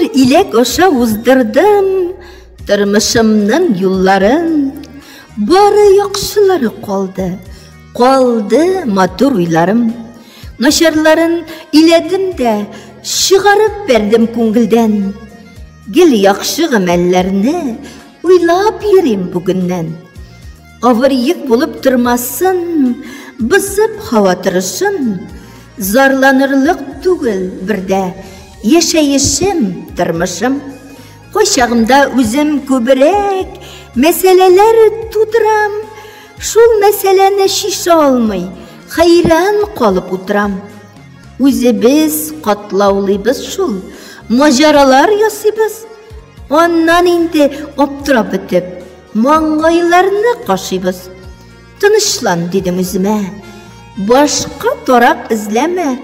Һәр иләк аша уздырдым тормышымның юлларын. Бары яхшылары калды, калды матур уйларым. Начарларын иләдем дә, чыгарып бәрдем күңелдән. Гел яхшы гамәлләрне уйлап йөрим бүгеннән. Авыр йөк булып тормасын, бысып һава торышын, зарланырлык түгел бердә яшәешем, тормышым. Кайчагында үзем күбрәк мәсьәләләр тудырам, шул мәсьәләне чишә алмый, хәйран калып утырам. Үзебез катлаулыйбыз шул, маҗаралар ясыйбыз. Аннан инде аптырап бетеп, маңгайларны кашыйбыз. Тынычлан, дидем үземә. Башка тарак эзләмә.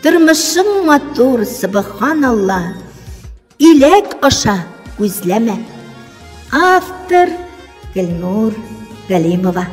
Тормышың матур, субханалла. Иләк аша күзләмә. Автор Гөлнур Галимова.